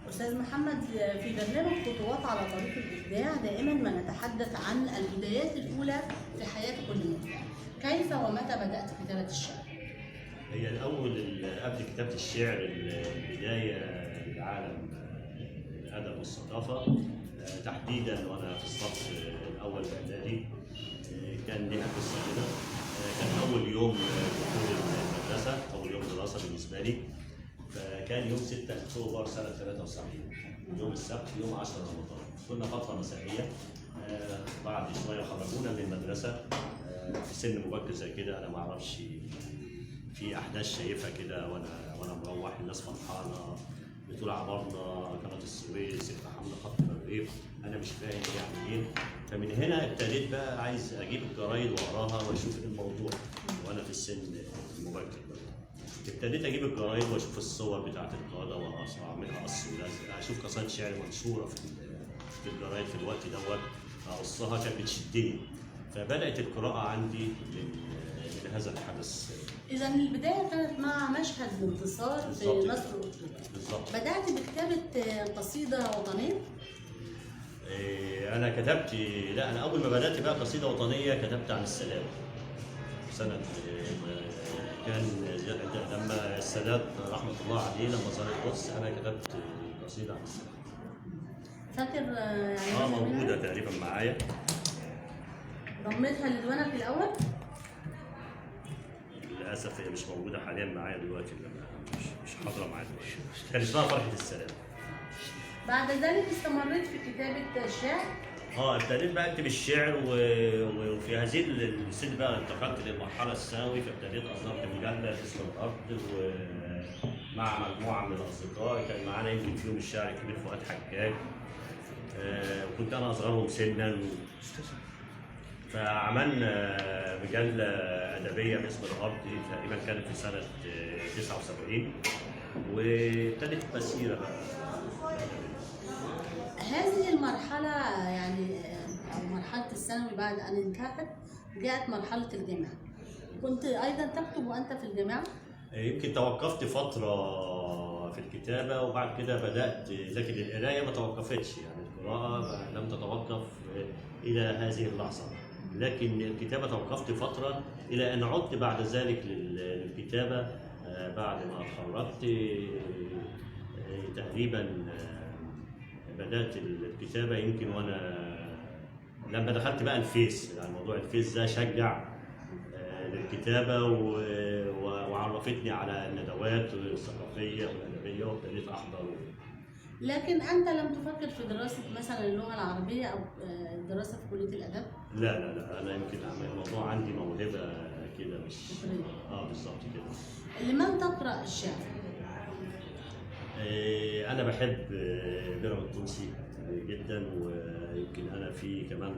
أستاذ محمد، في برنامج خطوات على طريق الإبداع دائما ما نتحدث عن البدايات الأولى في حياة كل مبدع. كيف ومتى بدأت كتابة الشعر؟ هي الأول قبل كتابة الشعر البداية لعالم الأدب والثقافة، تحديدا وأنا في الصف الأول الإعدادي. كان ليها قصة كده. كان أول يوم دخول المدرسة، أول يوم دراسة بالنسبة لي، فكان يوم 6 أكتوبر سنة 73، يوم السبت، يوم 10 رمضان. كنا فترة مسائية، بعد شوية خرجونا من المدرسة في سن مبكر زي كده. أنا ما أعرفش، في أحداث شايفها كده وأنا مروح، الناس فرحانة بتقول عبرنا قناة السويس، اقتحمنا خط الريف، أنا مش فاهم يعني إيه. فمن هنا ابتديت بقى عايز أجيب الجرايد وأقراها وأشوف إيه الموضوع، وأنا في السن المبكر ده. ابتديت اجيب الجرايد واشوف الصور بتاعت القادة واعملها قص ولزق، اشوف قصائد شعر منشورة في الجرايد في الوقت دوت اقصها، كانت بتشدني. فبدات القراءة عندي من هذا الحدث. إذا البداية كانت مع مشهد الانتصار في بالظبط كده. نصر أكتوبر. بالظبط. بدأت بكتابة قصيدة وطنية؟ إيه، انا كتبت، لا انا اول ما بدات بقى قصيدة وطنية كتبت عن السلام سنة كان لما السادات رحمة الله عليه لما زار القدس، أنا كتبت قصيدة عن السلام. فاكر يعني موجودة تقريبا معايا. ضميتها لديوانك الأول؟ للأسف هي مش موجودة حاليا معايا دلوقتي، لما مش حاضرة معايا دلوقتي. كان اسمها فرحة السلام. بعد ذلك استمريت في كتابة الشعر؟ ابتديت بقى اكتب الشعر وفي هذه السن بقى انتقلت للمرحلة الثانوي، فابتديت اصدرت مجلة اسم الارض ومع مجموعة من الاصدقاء، كان معانا يمكن فيهم الشاعر الكبير فؤاد حجاج، وكنت انا اصغرهم سنا، فعملنا مجلة ادبية باسم الارض تقريبا كانت في سنة 79، وابتدت مسيره بقى. هذه المرحلة يعني أو مرحلة الثانوي بعد أن انتهت جاءت مرحلة الجامعة. كنت أيضا تكتب وأنت في الجامعة؟ يمكن توقفت فترة في الكتابة وبعد كده بدأت، لكن القراية ما توقفتش، يعني القراءة لم تتوقف إلى هذه اللحظة، لكن الكتابة توقفت فترة إلى أن عدت بعد ذلك للكتابة بعد ما اتخرجت تقريبا. بدأت الكتابة يمكن وأنا لما دخلت بقى الفيس، يعني موضوع الفيس ده شجع للكتابة وعرفتني على الندوات الثقافية والأدبية، وابتديت أحضر. لكن أنت لم تفكر في دراسة مثلا اللغة العربية أو دراسة في كلية الأدب؟ لا لا لا، أنا يمكن الموضوع عندي موهبة كده، مش بالظبط كده. لمن تقرأ الشعر؟ أنا بحب بيرم التونسي جدا، ويمكن أنا في كمان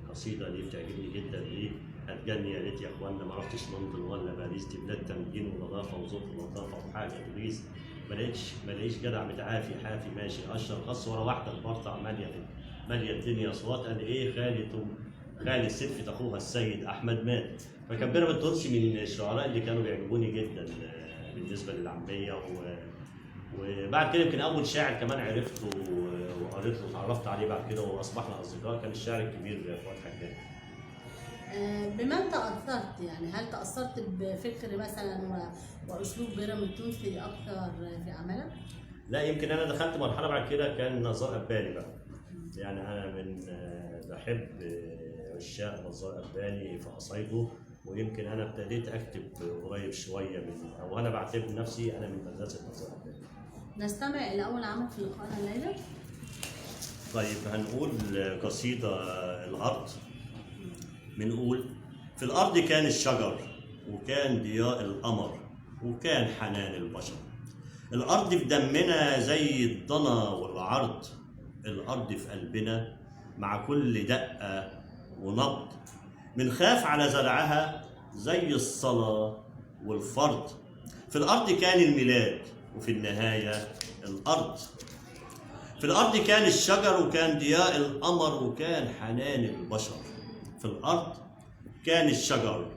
قصيدة ليه بتعجبني جدا، ليه هتجني يا ريت يا إخوانا ما رحتش لندن ولا باريس، دي بلاد تمكين ونظافة وذوق ولطافة وحاجة تغيظ، ما لقيتش جدع متعافي حافي ماشي أشر خاص ورا واحدة البرطع مالية الدنيا صوات، قال إيه خالي سلفة أخوها السيد أحمد مات. فكان بيرم التونسي من الشعراء اللي كانوا بيعجبوني جدا بالنسبة للعامية. وبعد كده يمكن أول شاعر كمان عرفته وقريت له وتعرفت عليه بعد كده وأصبحنا أصدقاء كان الشاعر الكبير فؤاد حجاج. بمن تأثرت؟ يعني هل تأثرت بفكر مثلا وأسلوب بيرم التونسي أكثر في عملك؟ لا، يمكن أنا دخلت مرحلة بعد كده كان نزار قباني بقى. يعني أنا من بحب عشاق نزار قباني في قصايده، ويمكن أنا ابتديت أكتب قريب شوية من، أو أنا بعتبر نفسي أنا من مدرسة نزار قباني. نستمع إلى أول عمل في لقائنا الليلة. طيب هنقول قصيدة الأرض. بنقول: في الأرض كان الشجر، وكان ضياء القمر، وكان حنان البشر. الأرض في دمنا زي الضنا والعرض، الأرض في قلبنا مع كل دقة ونبض، بنخاف على زرعها زي الصلاة والفرض. في الأرض كان الميلاد، وفي النهاية الأرض. في الأرض كان الشجر، وكان ضياء القمر، وكان حنان البشر. في الأرض كان الشجر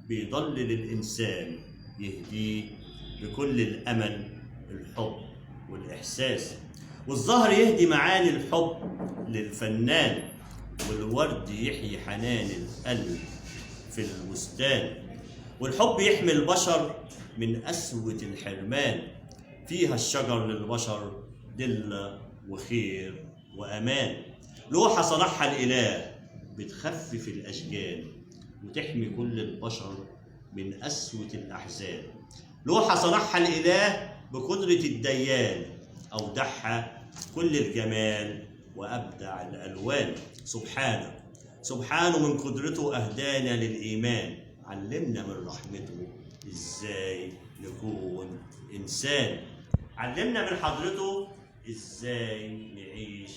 بيضلل الإنسان، يهديه بكل الأمل، الحب والإحسان. إحساس. والزهر يهدي معاني الحب للفنان، والورد يحيي حنان القلب في البستان. والحب يحمي البشر من قسوة الحرمان، فيها الشجر للبشر دلة وخير وأمان. لوحة صنعها الإله بتخفف الأشجان، وتحمي كل البشر من قسوة الأحزان. لوحة صنعها الإله بقدرة الديان، أودعها كل الجمال وأبدع الألوان. سبحانه سبحانه من قدرته أهدانا للإيمان، علمنا من رحمته إزاي نكون إنسان، علمنا من حضرته إزاي نعيش.